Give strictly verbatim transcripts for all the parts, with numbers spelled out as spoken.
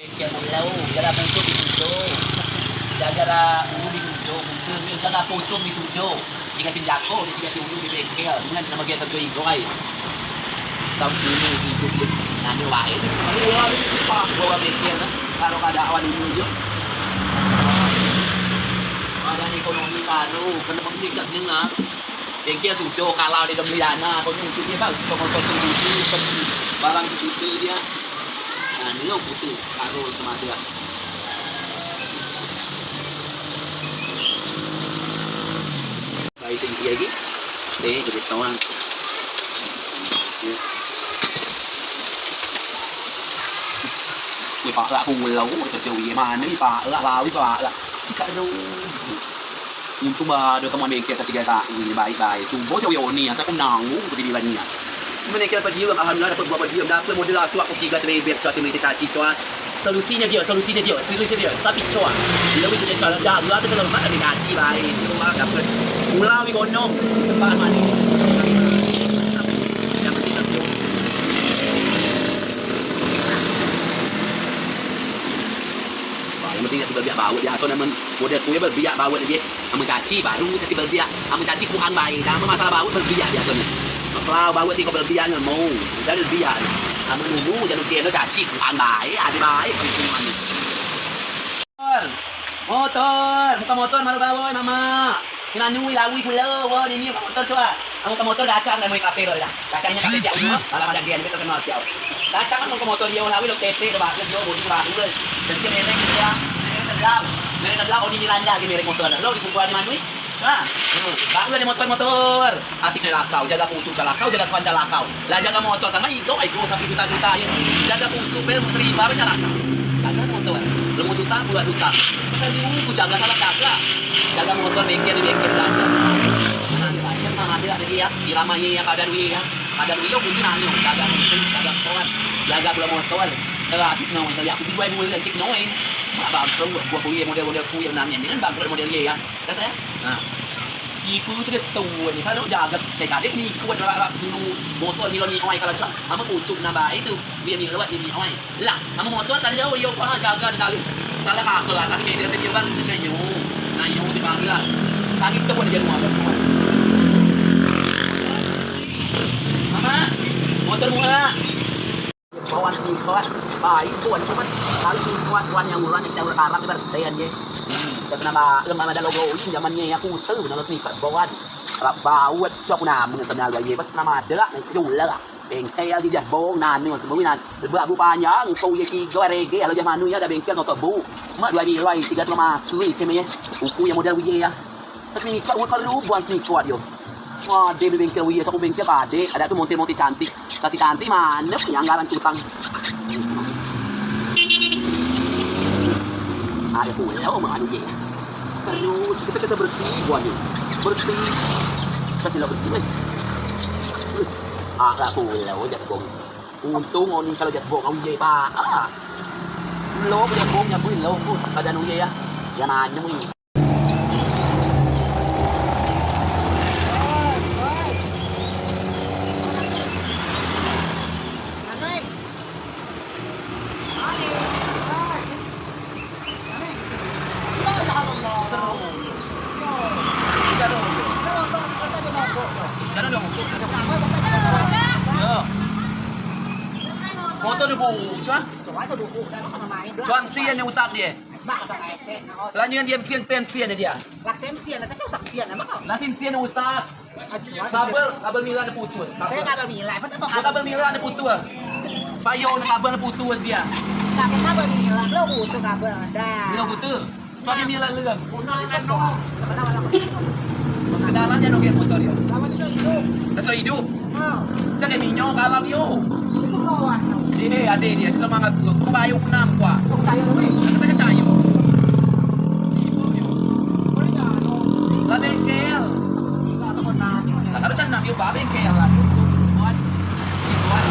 Bengkel mulau, jaga pucung di sudo. Jaga ulu di sudo, bengkel, jaga pucung di sudo. Cigai si jako, cigai si ulu di bengkel. Dengan nama dia tentu igai. Tahu sini, situ, situ. Nah, ini wae sih. Ini wae, ini pak, bawa bengkel, nah. Kalau kada awan ini aja. Ada ekonomi baru, kena mengikat dengan. Bengkel sudo, kalau dia beli dana, kau nyuci dia, bang. Kau mau tutup itu, barang itu dia. Nah, ini lo putih, baru itu mati lah. Baik, tinggi lagi. Nih, jadi tawang. Ni pak lak pulau, kecil ye, mana ni pak lak, lawi pak lak. Cika dong. Untung ba do temuan bengkel, sa cigai sa, ni baik-baik. Cubo si Oni, asal ku nanggung ku jadi lani. Cuma bengkel pediam, alhamdulillah dapet buah pediam, dapet model asuak ku cigai terebet, coa si meliti caci, coa. Solusinyo dio, solusinyo dio, solusinyo dio. Tapi coa. Bila wih kito coa jago, atau coa lemak, kami caci bae. Dapet. Mula wih gonong, cepat mati. Yang penting tak jauh. Wah, yang penting tak sebab biak baut, biaso namen model kue berbiak baut lagi. Amen caci baru caci berbiak. Amen caci kuang bae. Dah amen masalah baut berbiak biasonyo. Kalau baut tiko berbiak nyo mau. Jadi berbiak. Amen nunu jadi keno caci kuang bae. Ade bae kalau semuanyo. Motor. Motor, buka motor malu bawa mama. Si manui lawi pulo, wo nini buka motor coa. Amen buka motor gacang dah moi kape lo dah. Kacang nyo kacang tiap rumah, malah ado gen, kito kenal tiap. Kacang kan mengko motor dio lawi lo T P lo bagus dio, bodi bagus. Jadi dio merek dio, merek tebelau. Merek tebelau, Oni Miranda dio merek motor. Lo di kumpulan di manui? Ha. Bagus ado motor-motor. Ati kena lakau, jaga pucuk calakau, jaga tuan calakau. Lah jaga motor tambah iko, iko sampai juta-juta ye. Jaga pucuk bel seribu calakau. Jaga motor. Lemo juta, puluhan juta. Bukan diuku jaga salah jaga. Jaga motor bengkel di bengkel jaga. Nah, banyak mah ado lagi ya. Irama ye ya, kadar ye ya. Kadar ye, kunci nanyo, jaga kunci, jaga kawan, jaga gula motor. Kalau aku kena, kalau aku dua ribu ganti kena. Mak bangkrut, buat, buat kuliah model-model kuliah nanya, jangan bangkrut model ye ya. Dah saya? Nah. Iku cerita ni, kalau jaga, saya kadek ni, kuat rak-rak dulu motor ni lo ni oi kalau cak, ama pucuk nambah itu, biar ni lewat ni oi. Lah, amen motor tadi dah, yo, pa, jaga di dalam. Salah kata lah, tadi kayak dia, dia baru kena nyu. Nah, nyu di mana lah. Sakit tu pun dia mau. Mama, motor mula. Kawan si kawan, baik tuan, cuman harus kuat tuan yang uran, kita uran sarap, kita harus stay aja. Hmm, kita nama, lemah ada logo, zamannya aku tahu, nama sini kat bawah. Rap bawet, cok nama, sebenarnya, pas nama ada, itu lah. Bengkel di jah bong nanu, semua nan. Lebu abu panjang, kau ye cigo rege, lalu jah manu ya, ado bengkel kau kebu. Mak dua bilai, tiga tu mati, keme ye. Uku ye model uye ya. Tapi kau uku lu buan sini kuat yo. Wah, de bengkel uye, saku bengkel pade, ado tu monte-monte cantik. Kasih cantik mano, yang galan tutang. Ado pulo manu ye. Terus, kita, kita bersih, buan yo. Bersih. Kasih lo bersih, weh. Ah, lah pulo, jas bong. Untung oni kalau jas bong, au ye, Pak. Ah. Lo, jas bong, nyabuin lo. Uh, badan uye ya. Ya nanya, weh. Motor dubu, cua. Cua mesin yang usak dia. Lah nyen dia mesin ten mesin dia. Lah ten mesin, lah si usak mesin, emang kau? Lah si mesin usak. Kabel, kabel milan putus. Saya kabel milan, apa tu? Kabel milan putus. Payung kabel putus dia. Sakit kabel milan, lo butuh kabel, dah. Lo butuh. Coa di milan lem. Kenalan ya, noge motor ya. Lama tu hidup. Dah so hidup. Cak minyo kalau yo. Eh, ade dia semangat tu. Ku bayu ku nam kuah. Kata kecayuk. Lah bengkel. Lah kalau cak nam yo ba bengkel lah. Buat. Buat.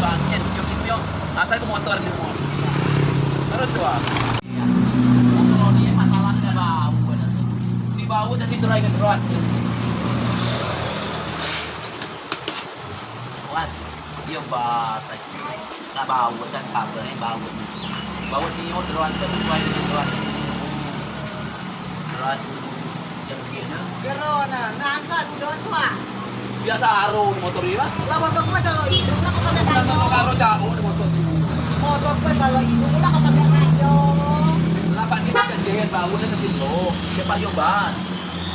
Bangkel yo yo. Asal ku motor ni. Terus coa. Motor ni masalah dah bau dah. Si bau dah si serai ke berat. Puas. Dia basah. Nak bau, cas kabel ni bau. Bawa nio teruan tu sesuai dengan teruan. Teruan yang dia na. Kero na, na angkat sudo cua. Biasa aro motor ni lah. Lah motor ku calo idup lah kau kena kayo. Motor ku calo idup lah kau kena kayo. Lah pak ni macam jahit bawa na ke sini lo. Siapa yo ban?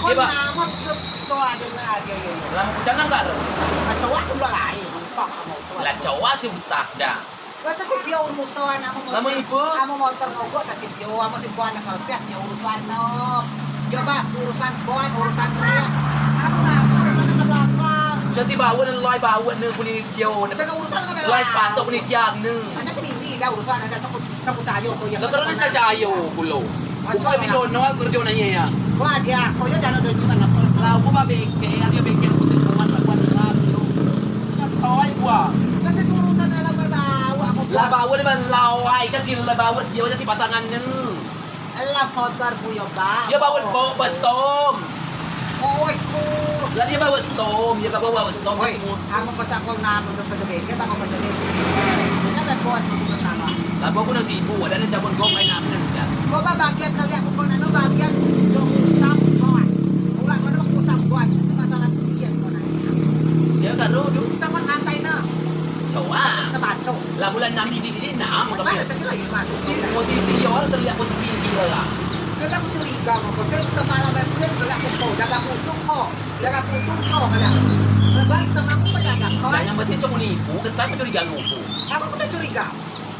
Kau nama tu cua ada lah dia yo. Lah mau canang karo. Cua tu lah lain, rusak motor. Lah cua sih besar dah. Lah tu si pio urusan amen motor. Lamo ipe? Amen motor mogok tu si pio, amen si pio anak kalpiah pio urusan no. Yo ba urusan kuat, urusan rem. Amen ba urusan ke belakang. Cak si bawa ne lai bawa ne kuni pio ne. Cak urusan ke belakang. Lai sepasok kuni tiang ne. Ada si bini dah urusan ada cakut cakut cayo ko ya. Lah kerana cak cayo kulo. Uku lebih sono aku kerjo nanya ya. Ko ada, ko yo jano do juta apa. Lah uku ba bengkel, dia bengkel aku tu kuat kuat lah. Kawai gua. Lah bawa ni ban lawai, cak si lah bawa dia cak si pasangan ne. Lah motor ku yo ba. Dia bawa bawa stom. Oi ku. Lah dia bawa stom, dia bawa bawa stom. Oi, kamu kocak kau nam untuk kerja bengkel, bang kau kerja bengkel. Punya bos aku pertama. Lah bawa ku nasi ibu, ada ni cabut gong kain apa ni sekarang. Kau ba bagian kali aku kau nano bagian dong ucap kau. Ulang kau nak ucap kau aja, itu masalah dia kau nanya. Dia karo tu. Ucap kau nantai na. Coa. Sebaco. Lah bulan enam ini, ini enam. Macam mana sih lagi masuk? Posisi dia orang terlihat posisi ini lah. Kena aku curiga kau, kau saya semalam main film kau aku kau jaga pucuk kau, jaga pucuk kau kau. Lepas teman aku kau jaga kau. Yang penting cuma nipu, kita aku curiga ngupu. Aku kau curiga.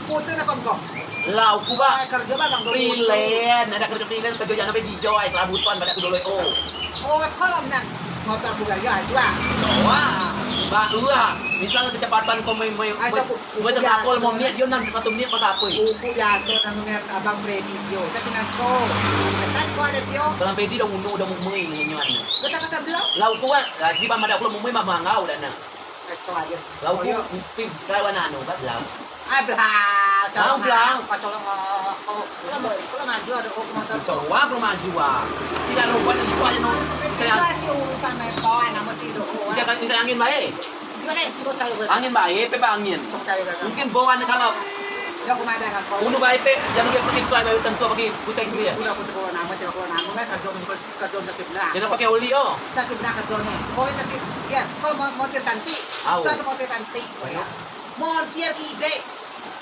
Foto nak kau kau. Lah uku ba. Kerja ba bang. Freelance, ada kerja freelance, kerja jangan sampai dijoi, serabutan pada aku dulu oh. Oh, kalau nak motor bukan ya, jual. Wah, ba, wah. Misalnya kecepatan kau main main. Aja aku. Masa takol mau menit, dia enam satu menit pas apa? Uku biasa nang ngen abang Freddy dia. Kasih nangko. Ketat ko ada dia. Kalau Freddy dah unu, dah mumui ngenyo anu. Ketat macam belum? Lau kuat, lah si bang madak pulo mumui mah mangau dah na. Kacau aja. Lau ku pim kawan anu, bak belau. Ah belau. Lau belau. Kacau lo. Kalau maju ada kok motor. Coba belum maju ah. Tidak lupa nih gua anu. Itu masih urusan main kawan, masih doang. Bisa angin baik. Angin bae, pe ba angin. Mungkin bau ane kalau unu bae pe, jangan dia pergi suai bae tentu bagi kucai gitu ya. Sudah aku cakap nama, cakap nama kan kerja untuk kerja untuk sebelah. Jangan pakai oli oh. Saya sebelah kerjanya. Oh itu sih, ya kalau mau montir cantik, saya montir cantik. Montir kide.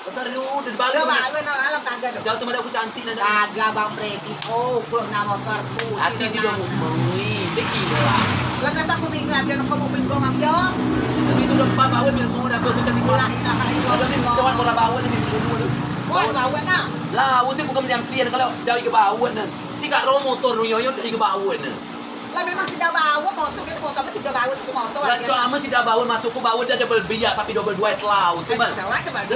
Motor lu udah balik. Coba lu nak alam kagak dong. Jauh tu ada aku cantik nada. Kagak bang Freddy. Oh, pulang nama motor ku. Hati si dong mui, deki lah. Lah kata aku bingung, biar kau mau bingung apa ya? Tapi sudah empat bawa bil mau dapat pecah si pulang. Lah, lah, lah. Kalau ni cawan bola bawa ni dulu. Wah, bawa nah. Lah, usi bukan jam sian kalau jauh ke bawa nah. Si kak ro motor lu yoyo dari ke bawa nah. Lah memang si dah bawa motor, kan motor si dah bawa tu motor. Lah cuma si dah bawa masuk ke bawa dah double biar sampai double dua telau tu man.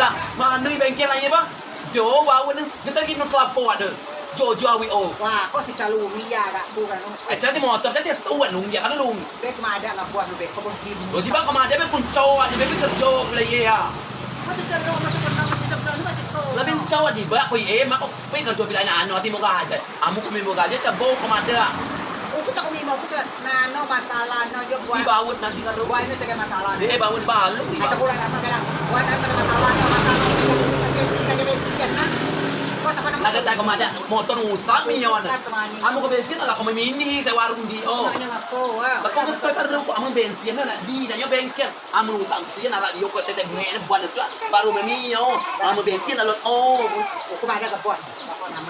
Lah mana bengkel lain bang? Do bawa ni, kita gini kelapa ada. Jojo awi oh. Wah, kok si calumi ya dak tu kan. Eh, cak si motor, cak si tuan lung ya kan lung. Bek kemada lah buat lu bek kebun gini. Lo jiba kemada bek pun cowok aja bek kerja boleh ya. Masih kerja, masih kerja, masih kerja, masih kerja. Lebih cowok jiba, koi eh, mak koi kerja bila anak anu hati moga aja. Amu ku mimo gaje cak bau kemada. Uku cak ku mimo, uku cak nano masalah no jo buat. Si baut nasi karo. Buat ini cak masalah. Eh baut balu. Acak ulah nama kala. Buat nano cak masalah no masalah. Cak cak bensin kan. Kau cak nama. Lagi tak kemada motor rusak ni nyawa na. Amu ke bensin lah kau mini saya warung di oh. Nanya aku. Lah kau betul karo amu bensin na di nanya bengkel. Amen rusak mesin arak dio ko tetek mek ne buan tu baru menio. Amen bensin alot oh. Uku pada ke buan.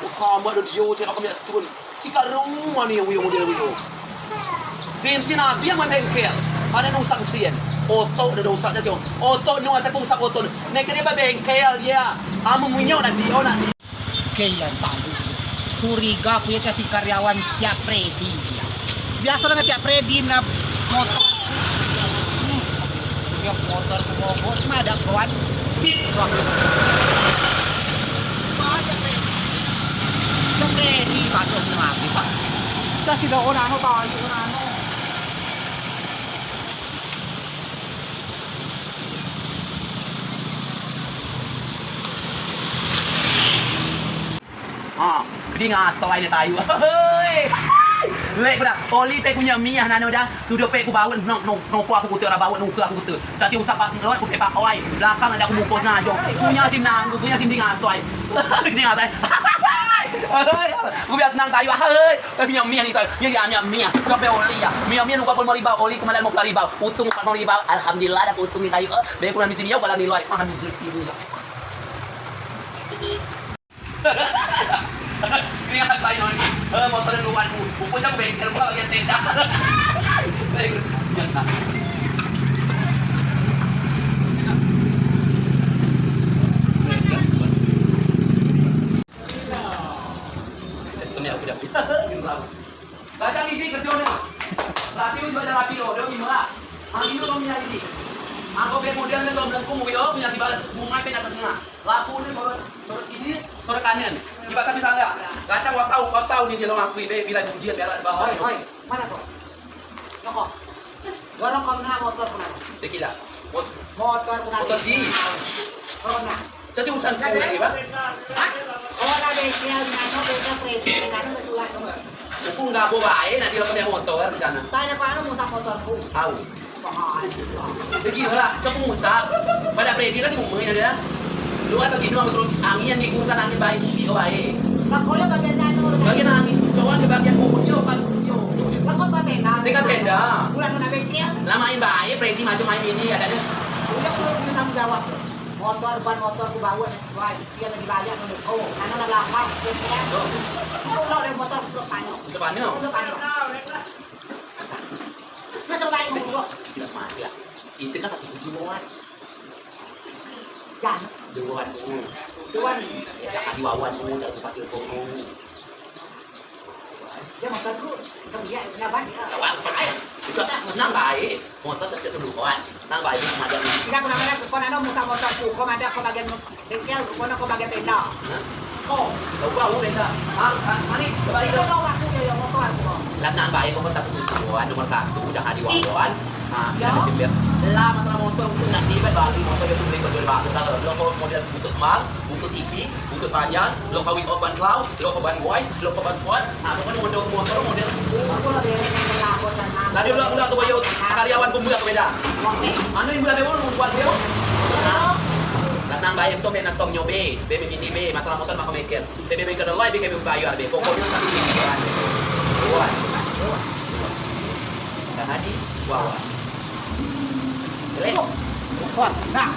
Uku amba do dio cek aku minta turun. Si kak rumah ni wio model wio. Bensin abis amen bengkel. Pada ne rusak mesin. Oto dah rusak dah sio. Oto nu asal rusak oto. Nek dia ba bengkel dia. Amen munyo nak dio nak. Oke, ya, tadi. Curiga aku ya kasih karyawan tiap Freddy dia. Biasa dengan tiap Freddy nak motor. Hmm. Dia motor ke mogok, cuma ada kawan. Wah. Wah, tiap Freddy. Tiap Freddy, bacot mati, Pak. Kita sudah orang anu, tahu orang anu. Ha, di ngasoi ne tayu. Hei. Lek ku da, oli pe ku nyemiah nano da, sudo pe ku baut, no, no, nopo aku kute, ora baut, nuke aku kute. Tasi usap pak, no, ku pe pak oi, belakang ade ku mukos najo. Ku nyasim nanggu, ku nyasim di ngasoi. Di ngasoi. Ku biasa nang tayu, hei. Eh, miah, miah ni, saya. Miah, miah, miah. Sampai oli ya. Miah, miah, nuka pun mau ribau, oli kemarin mau ribau. Utung empat mau ribau. Alhamdulillah, dah utung ni tayu. Eh, be ku nang di sini ya, kalau miloi. Paham di sini ya. Keringat saya ni. Eh, motor luar ku. Pokoknya bengkel gua bagian tenda. Saya sebenarnya aku dah. Kacang hijau kerjone. Rapi uji baca rapi lo, dia gimana? Angin lo minyak hijau. Aku be model ni lo melengkung, wih, oh, punya si balas bunga pe nak tengah. Laku ni sorot, sorot kiri, sorot kanan. Ibarat sampai salah. Kacang wak tau, wak tau ni dia lo ngakui be bila ujian berak bawah. Oi, oi, mana kau? Nyokok. Dorong kau na motor ku na. Dek ila. Mot- Motor ku na. Motor ji. Kau na. Saya si usan kau lagi, Pak. Hah? Oh, na bengkel, nano bengkel kredit, nano besulat, no. Aku nggak bawa bae, nanti lo punya motor rencana. Saya nak anu musa motor ku. Tahu. Mahal. Dek ila, cok musa. Pada kredit kan si mumui ada. Lu kan bagi dua betul angin di urusan angin baik, si baik. Lah, kau yang bagian nano. Bagian angin, cowok ke bagian mumui, apa? Lah, kau buat tenda. Tenda, tenda. Bulan mana bengkel? Lah main bae, Freddy maju main ini, adanya. Udah, aku punya tanggung jawab. Motor, ban motor ku bawa, dan sebuah isi lagi banyak, kan. Oh, karena lagi lapar, gitu ya. Tuh. Aku udah ada motor, suruh panik. Suruh panik? Suruh panik. Suruh, suruh baik, mau gua. Tidak mati lah. Itu kan satu tujuan. Jangan. Duluan, duluan. Duluan. Jangan diwawan, duluan, jangan dipakai, duluan. Dia motor ku, kau lihat, punya ban, ya. Sawan, pakai. Bisa, nang baik. Motor tetap duluan. Nang baik, macam ni. Tidak, aku namanya, kau nano musa motor ku, kau ada, kau bagian bengkel, kau nano, kau bagian tenda. Hah? Kau. Kau bawa tenda. Ah, ah, mani, kembali. Kau bawa aku, ya, ya, motor aku. Lah, nang baik, kau satu tujuan, nomor satu, jangan diwawan. Ah, sudah ada sipir. Lah, masalah motor, aku nak tiba balik motor dia tu beli berdua batu. Kalau lo kau model butut mal, butut iki, butut panjang, lo kawin oban klau, lo oban boy, lo oban kuat. Ah, pokoknya model motor, model. Aku lah dia yang kenal aku dan aku. Lah, dia udah, udah tuh, boyo, karyawan kumpul aku beda. Oke. Anu yang bulan dewa, kuat dia. Lah, nang baik tu, be, nas tong nyobe, be, be, ini, be, masalah motor, maka mikir. Be, be, be, kena lai, be, be, bayar, be. Pokoknya, tapi ini, be, buat. Buat. Dah tadi, wawan. Jelek. Bukan, nah.